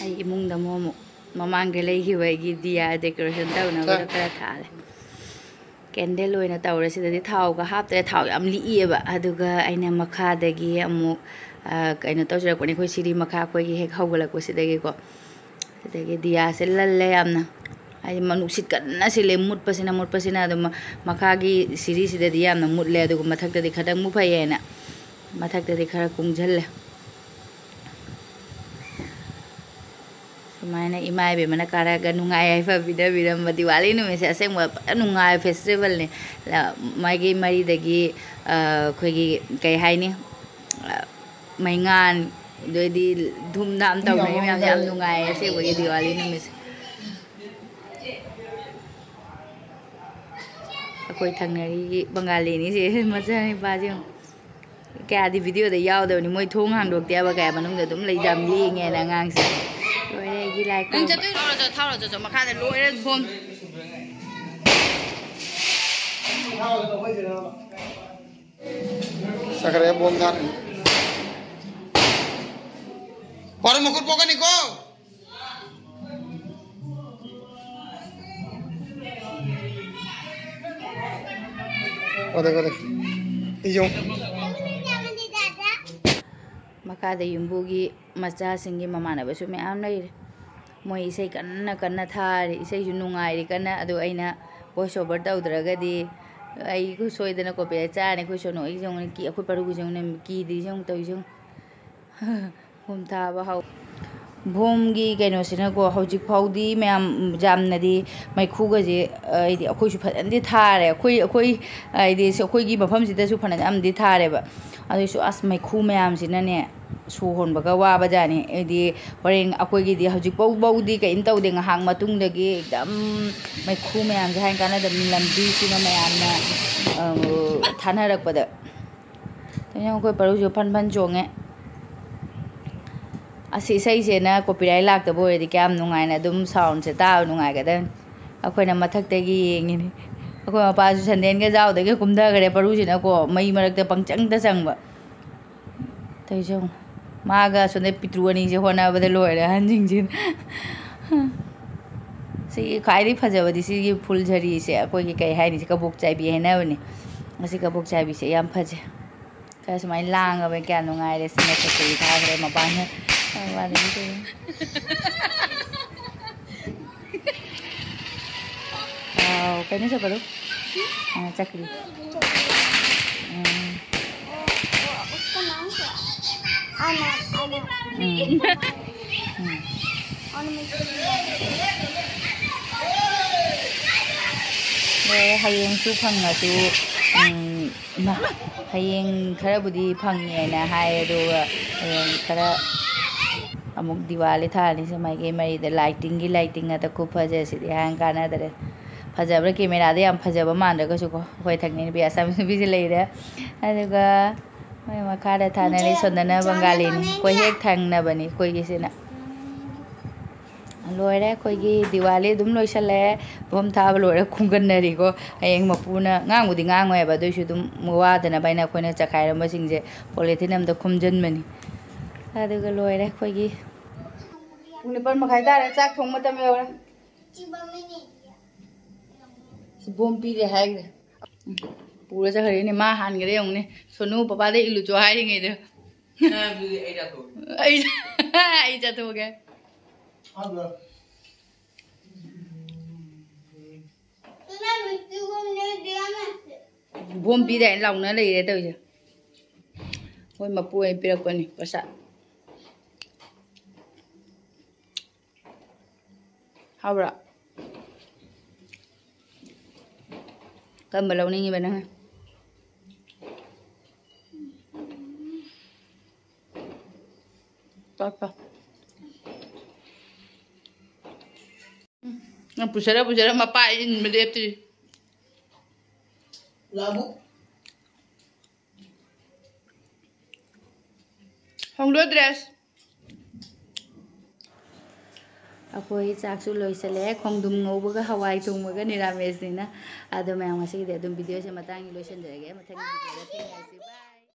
ꯑꯩ ꯏꯃꯨꯡꯗ ꯑꯃꯨꯛ, ꯑꯃꯨꯛ ꯃꯃꯥꯡꯗ ꯂꯩꯈꯤꯕ ꯑꯩꯒꯤ ꯗꯤꯌꯥ decoration ꯇꯧꯅꯕꯗꯣ ꯈꯔ ꯊꯥꯜꯂꯦ꯫ Candle ꯑꯣꯏꯅ ꯇꯧꯔꯦ꯫ ꯁꯤꯗꯗꯤ ꯊꯥꯎꯒ ꯍꯥꯞꯇ꯭ꯔꯦ, ꯊꯥꯎ ꯌꯥꯝ ꯂꯤꯛꯑꯦꯕ꯫ ꯑꯗꯨꯒ ꯑꯩꯅ ꯃꯈꯥꯗꯒꯤ ꯑꯃꯨꯛ, ꯑ, ꯀꯩꯅꯣ ꯇꯧꯖꯔꯛꯄꯅꯦ, ꯑꯩꯈꯣꯏ ꯁꯤꯔꯤ ꯃꯈꯥ ꯑꯩꯈꯣꯏꯒꯤ ꯍꯦꯛ ꯍꯧꯒꯠꯂꯛꯄꯁꯤꯗꯒꯤꯀꯣ꯫ ꯁꯤꯗꯒꯤ ꯗꯤꯌꯥꯁꯦ ꯂꯜꯂꯦ ꯌꯥꯝꯅ, ꯍꯥꯏꯗꯤ ꯃ-, ꯅꯨꯡꯁꯤꯠ ꯀꯟꯅ ꯁꯤꯠꯂꯦ, ꯃꯨꯠꯄꯁꯤꯅ, ꯃꯨꯠꯄꯁꯤꯅ꯫ ꯑꯗꯨꯝ ꯃ-, ꯃꯈꯥꯒꯤ ꯁꯤꯔꯤꯁꯤꯗꯗꯤ ꯌꯥꯝꯅ ꯃꯨꯠꯂꯦ, ꯑꯗꯨꯒ ꯃꯊꯛꯇꯗꯤ ꯈꯤꯇꯪ ꯃꯨꯠ ꯐꯩꯌꯦꯅ ꯃꯊꯛꯇꯗꯤ ꯈꯔ ꯀꯨꯡꯁꯤꯜꯂꯦ꯫ ꯁꯨꯃꯥꯏꯅ ꯏꯃꯥ ꯏꯕꯦꯝꯃꯅ ꯀꯥꯔꯛꯑꯒ ꯅꯨꯡꯉꯥꯏ ꯌꯥꯏꯐ ꯄꯤꯅꯕꯤꯔꯝꯕ꯫ ꯗꯤꯋꯥꯂꯤ ꯅꯨꯃꯤꯠꯁꯦ ꯑꯁꯦꯡꯕ ꯐꯖꯅ ꯅꯨꯡꯉꯥꯏꯕ festival ꯅꯦ꯫ ꯂ-, ꯃꯥꯏꯀꯩ ꯃꯔꯤꯗꯒꯤ, ꯑ, ꯑꯩꯈꯣꯏꯒꯤ, ꯀꯩ ꯍꯥꯏꯅꯤ, ꯑ, ꯃꯩꯉꯥꯟ, ꯑꯗꯩꯗꯤ ꯙꯨꯝ ꯙꯥꯝ ꯇꯧꯅꯩ ꯃꯌꯥꯝꯁꯦ ꯌꯥꯝ ꯅꯨꯡꯉꯥꯏꯌꯦ ꯑꯁꯦꯡꯕꯒꯤ ꯗꯤꯋꯥꯂꯤ ꯅꯨꯃꯤꯠꯁꯦ꯫ ꯑꯩꯈꯣꯏ ꯊꯪꯅꯔꯤꯒꯤ ꯕꯪꯒꯥꯂꯤꯅꯤꯁꯦ, ꯃꯆꯥꯅꯤꯄꯥꯁꯦ ꯌꯦꯡꯉꯨ꯫ ꯀꯌꯥꯗꯤ video ꯗ ꯌꯥꯎꯗꯕꯅꯤ, ꯃꯣꯏ ꯊꯣꯡ ꯍꯥꯡꯗꯣꯛꯇꯦꯕ, ꯀꯌꯥ ꯃꯅꯨꯡꯗ ꯑꯗꯨꯝ ꯂꯩ, ꯌꯥꯝ ꯂꯦꯡꯉꯦꯅ ꯑꯉꯥꯡꯁꯦ꯫ ꯂꯣꯏꯔꯦ ꯑꯩꯒꯤ ꯂꯥꯏ ꯅꯪ ꯈꯨꯔꯨꯝꯕ꯫ ꯆꯠꯇꯣꯏ? ꯊꯥꯎꯔꯣ, ꯆꯠꯂꯣ, ꯊꯥꯎꯔꯣ, ꯆꯠꯂꯣ, ꯃꯈꯥꯗ ꯂꯣꯏꯔꯦ ꯊꯣꯡ꯫ ꯆꯠꯈ꯭ꯔꯦ, ꯕꯣꯝ ꯊꯥꯔꯦ꯫ ꯄꯥꯔꯣ, ꯃꯈꯨꯠ ꯄꯣꯛꯀꯅꯤꯀꯣ꯫ ꯀꯣꯗꯦ, ꯀꯣꯗꯦ꯫ ꯃꯈꯥꯗ ꯌꯨꯝꯕꯨꯒꯤ ꯃꯆꯥꯁꯤꯡꯒꯤ ꯃꯃꯥꯟꯅꯕꯁꯨ ꯃꯌꯥꯝ ꯂꯩꯔꯦ꯫ ꯃꯣꯏ ꯏꯁꯩ ꯀꯟꯅ ꯀꯟꯅ ꯊꯥꯔꯤ, ꯏꯁꯩꯁꯨ ꯅꯨꯡꯉꯥꯏꯔꯤ ꯀꯟꯅ꯫ ꯑꯗꯨ ꯑꯩꯅ voice over ꯇꯧꯗ꯭ꯔꯒꯗꯤ ꯑꯩ ꯁꯣꯏꯗꯅ copyright ꯆꯥꯔꯅꯤ꯫ ꯑꯩꯈꯣꯏ ꯁꯣꯅꯨ ꯑꯩꯒꯤꯁꯦ ꯌꯦꯡꯉꯨꯅꯦ, ꯀꯤ-, ꯑꯩꯈꯣꯏ ꯄꯔꯨꯒꯤꯁꯦ ꯌꯦꯡꯉꯨꯅꯦ, ꯀꯤꯗ꯭ꯔꯤꯁꯦ ꯌꯦꯡꯉꯨ ꯇꯧꯔꯤꯁꯦ ꯌꯦꯡꯉꯨ꯫ ꯐꯨꯝ ꯊꯥꯕ ꯍꯧ-, ꯐꯨꯝꯒꯤ ꯀꯩꯅꯣꯁꯤꯅꯀꯣ, ꯍꯧꯖꯤꯛ ꯐꯥꯎꯗꯤ ꯃꯌꯥꯝ ꯌꯥꯝꯅꯗꯤ ꯃꯩꯈꯨꯒꯁꯦ, ꯍꯥꯏꯗꯤ ꯑꯩꯈꯣꯏꯁꯨ ꯐꯖꯅꯗꯤ ꯊꯥꯔꯦ꯫ ꯑꯩꯈꯣꯏ, ꯑꯩꯈꯣꯏ, ꯍꯥꯏꯗꯤ ꯁꯤ ꯑꯩꯈꯣꯏꯒꯤ ꯃꯐꯝꯁꯤꯗꯁꯨ ꯐꯅꯌꯥꯝꯗꯤ ꯊꯥꯔꯦꯕ꯫ ꯑꯗꯨꯏꯁꯨ ꯑꯁ, ꯃꯩꯈꯨ ꯃꯌꯥꯝꯁꯤꯅꯅꯦ, ꯁꯣꯔ ꯍꯣꯟꯕꯒ ꯋꯥꯕꯖꯥꯠꯅꯤ꯫ ꯍꯥꯏꯗꯤ ꯍꯣꯔꯦꯟ ꯑꯩꯈꯣꯏꯒꯤꯗꯤ ꯍꯧꯖꯤꯛ ꯐꯥꯎ ꯐꯥꯎꯗꯤ ꯀꯔꯤꯝ ꯇꯧꯗꯦ, ꯉꯥꯏꯍꯥꯛ ꯃꯇꯨꯡꯗꯒꯤ ꯑꯦꯛꯗꯝ ꯃꯩꯈꯨ ꯃꯌꯥꯝꯁꯦ ꯍꯥꯏ ꯀꯥꯟꯅꯗꯕꯅꯤ꯫ ꯂꯝꯕꯤꯁꯤꯅ ꯃꯌꯥꯝꯅ, ꯑ, ꯊꯥꯅꯔꯛꯄꯗ꯫ ꯀꯩꯅꯣ, ꯑꯩꯈꯣꯏ ꯄꯔꯨꯁꯨ ꯐꯟ ꯐꯟ ꯆꯣꯡꯉꯦ꯫ ꯑꯁ, ꯏꯁꯩꯁꯦꯅ copyright ꯂꯥꯛꯇꯕ ꯑꯣꯏꯔꯗꯤ ꯀꯌꯥꯝ ꯅꯨꯡꯉꯥꯏꯅ ꯑꯗꯨꯝ soundꯁꯦ ꯇꯥꯕ ꯅꯨꯡꯉꯥꯏꯒꯗꯕꯅꯤ꯫ ꯑꯩꯈꯣꯏꯅ ꯃꯊꯛꯇꯒꯤ ꯌꯦꯡꯉꯤꯅꯦ꯫ ꯑꯩꯈꯣꯏ ꯃꯄꯥꯁꯨ ꯁꯟꯗꯦꯟꯒ ꯌꯥꯎꯗꯒꯤ ꯀꯨꯝꯊꯈ꯭ꯔꯦ ꯄꯔꯨꯁꯤꯅꯀꯣ, ꯃꯩ ꯃꯔꯛꯇ ꯄꯪꯆꯪꯗ ꯆꯪꯕ꯫ ꯇꯧꯔꯤꯁꯦ ꯌꯦꯡꯉꯣ꯫ ꯃꯥꯒ ꯑꯁꯣꯝꯗ ꯄꯤꯇ꯭ꯔꯨ ꯑꯅꯤꯁꯦ ꯍꯣꯠꯅꯕꯗ ꯂꯣꯏꯔꯦ ꯑꯍꯟꯁꯤꯡꯁꯤꯅ꯫ ꯁꯤ ꯈ꯭ꯋꯥꯏꯗꯒꯤ ꯐꯖꯕꯗꯤ ꯁꯤꯒꯤ ꯐꯨꯜ ꯖꯔꯤꯁꯦ, ꯑꯩꯈꯣꯏꯒꯤ ꯀꯩ ꯍꯥꯏꯅꯤ, ꯁꯤ ꯀꯕꯣꯛ ꯆꯥꯏꯕꯤ ꯍꯥꯏꯅꯕꯅꯦ꯫ ꯃꯁꯤ ꯀꯕꯣꯛ ꯆꯥꯏꯕꯤꯁꯦ ꯌꯥꯝ ꯐꯖꯩ꯫ ꯈꯔ ꯁꯨꯃꯥꯏꯅ ꯂꯥꯡꯉꯕꯅꯤ, ꯀꯌꯥ ꯅꯨꯡꯉꯥꯏꯔꯦ꯫ ꯁꯤꯅ ꯀꯩꯀꯩ ꯊꯥꯈ꯭ꯔꯦ ꯃꯄꯥꯟꯗ꯫ ꯃꯄꯥꯟꯗꯒꯤ ꯀꯩꯅꯣ꯫ ꯋꯥꯎ, ꯀꯩꯅꯣ ꯆꯠꯄꯗꯣ? ꯑꯥ, ꯆꯠꯈ꯭ꯔꯤ꯫ ꯎꯝ꯫ उसका नाम क्या? आना, आना। ꯎꯝ꯫ ꯎꯝ꯫ और मैं ꯂꯣꯏꯔꯦ, ꯍꯌꯦꯡꯁꯨ ꯐꯪꯉꯁꯨ, ꯎꯝ, ꯏꯃꯥ, ꯍꯌꯦꯡ ꯈꯔꯕꯨꯗꯤ ꯐꯪꯉꯦꯅ ꯍꯥꯏ, ꯑꯗꯨꯒ ꯍꯌꯦꯡ ꯈꯔ ꯑꯃꯨꯛ ꯗꯤꯋꯥꯂꯤ ꯊꯥꯔꯅꯤ꯫ ꯁꯤ ꯃꯥꯏꯀꯩ ꯃꯔꯤꯗ lightingꯒꯤ lighting ꯉꯥꯛꯇ꯫ ꯈꯨꯐꯖꯁꯤꯗꯤ ꯍꯥꯏꯔ ꯀꯥꯟꯅꯗ꯭ꯔꯦ꯫ ꯐꯖꯕ꯭ꯔꯥ? ꯀꯦꯃꯦꯔꯥꯗ ꯌꯥꯝ ꯐꯖꯕ ꯃꯥꯟꯗ꯭ꯔꯒꯁꯨꯀꯣ, ꯑꯩꯈꯣꯏ ꯊꯪꯅꯩ ꯅꯨꯄꯤ ꯑꯁꯥꯝ ꯅꯨꯄꯤꯁꯦ ꯂꯩꯔꯦ꯫ ꯑꯗꯨꯒ ꯃꯣꯏ ꯃꯈꯥꯗ ꯊꯥꯅꯔꯤ ꯁꯣꯟꯗꯅ ꯕꯪꯒꯥꯂꯤꯅꯤ꯫ ꯑꯩꯈꯣꯏ ꯍꯦꯛ ꯊꯪꯅꯕꯅꯤ ꯑꯩꯈꯣꯏꯒꯤꯁꯤꯅ꯫ ꯂꯣꯏꯔꯦ, ꯑꯩꯈꯣꯏꯒꯤ ꯗꯤꯋꯥꯂꯤ ꯑꯗꯨꯝ ꯂꯣꯏꯁꯜꯂꯛꯑꯦ꯫ ꯐꯨꯝ ꯊꯥꯕ ꯂꯣꯏꯔꯦ, ꯈꯨꯝꯒꯟꯅꯔꯤꯀꯣ꯫ ꯍꯌꯦꯡ ꯃꯄꯨꯅ, ꯉꯥꯡꯕꯨꯗꯤ ꯉꯥꯡꯉꯣꯏꯕ, ꯑꯗꯨꯏꯁꯨ ꯑꯗꯨꯝ ꯋꯥꯗꯅꯕ ꯍꯥꯏꯅ ꯑꯩꯈꯣꯏꯅ ꯆꯈꯥꯏꯔꯝꯕꯁꯤꯡꯁꯦ polythene ꯑꯝꯗ ꯈꯨꯝꯖꯤꯟꯕꯅꯤ꯫ ꯑꯗꯨꯒ ꯂꯣꯏꯔꯦ ꯑꯩꯈꯣꯏꯒꯤ꯫ ꯄꯨꯡ ꯅꯤꯄꯥꯜ ꯃꯈꯥꯏ ꯇꯥꯔꯦ, ꯆꯥꯛ ꯊꯣꯡ ꯃꯇꯝ ꯌꯧꯔꯦ꯫ ꯁꯤ ꯕꯣꯝ ꯄꯤꯔꯦ ꯍꯥꯏꯈ꯭ꯔꯦ꯫ ꯄꯨꯔ ꯆꯠꯈ꯭ꯔꯦꯅꯦ꯫ ꯃꯥ ꯍꯥꯟꯈ꯭ꯔꯦ ꯌꯦꯡꯉꯨꯅꯦ꯫ ꯁꯣꯅꯨ ꯄꯄꯥꯗ ꯏꯜꯂꯨꯆꯣ ꯍꯥꯏꯔꯤꯉꯩꯗ꯫ ꯑꯗꯨꯗꯤ ꯑꯩ ꯆꯠꯊꯣꯛꯑꯒꯦ꯫ ꯑꯩ, ꯑꯩ ꯆꯠꯊꯣꯛꯑꯒꯦ꯫ ꯕꯣꯝ ꯄꯤꯗꯥꯏꯅ ꯂꯥꯎꯅ ꯂꯩꯔꯦ ꯇꯧꯔꯤꯁꯦ꯫ ꯃꯣꯏ ꯃꯄꯨ ꯑꯣꯏꯅ ꯄꯤꯔꯛꯄꯅꯤ ꯄꯩꯁꯥ꯫ ꯍꯥꯎꯕ꯭ꯔꯥ? ꯀꯔꯝꯕ ꯂꯧꯅꯤꯡꯉꯤꯕ ꯅꯪꯅ? ꯄꯥ, ꯄꯥ꯫ ꯎꯝ, ꯅꯪ ꯄꯨꯁꯜꯂ ꯄꯨꯁꯜꯂ ꯃꯄꯥ ꯏꯟꯕ ꯂꯦꯞꯇ꯭ꯔꯤ꯫ ꯂꯥꯕꯨ꯫ ꯍꯣꯡꯗꯣꯛ ꯗ꯭ꯔꯦꯁ꯫ ꯑꯩꯈꯣꯏ ꯆꯥꯛꯁꯨ ꯂꯣꯏꯁꯤꯜꯂꯦ꯫ ꯈꯣꯡꯗ꯭ꯔꯨꯝ ꯉꯧꯕꯒ ꯍꯋꯥꯏ ꯊꯣꯡꯕꯒ ꯅꯤꯔꯥꯃꯦꯁꯅꯤꯅ꯫ ꯑꯗꯣ ꯃꯌꯥꯝ, ꯉꯁꯤꯒꯤꯗꯤ ꯑꯗꯨꯝ ꯚꯤꯗꯤꯑꯣꯁꯦ ꯃꯇꯥꯡꯒꯤ ꯂꯣꯏꯁꯤꯟꯖꯔꯒꯦ꯫ ꯃꯊꯪꯒꯤ ꯚꯤꯗꯤꯑꯣꯗ ꯊꯦꯡꯅꯔꯁꯤ꯫ Bye꯫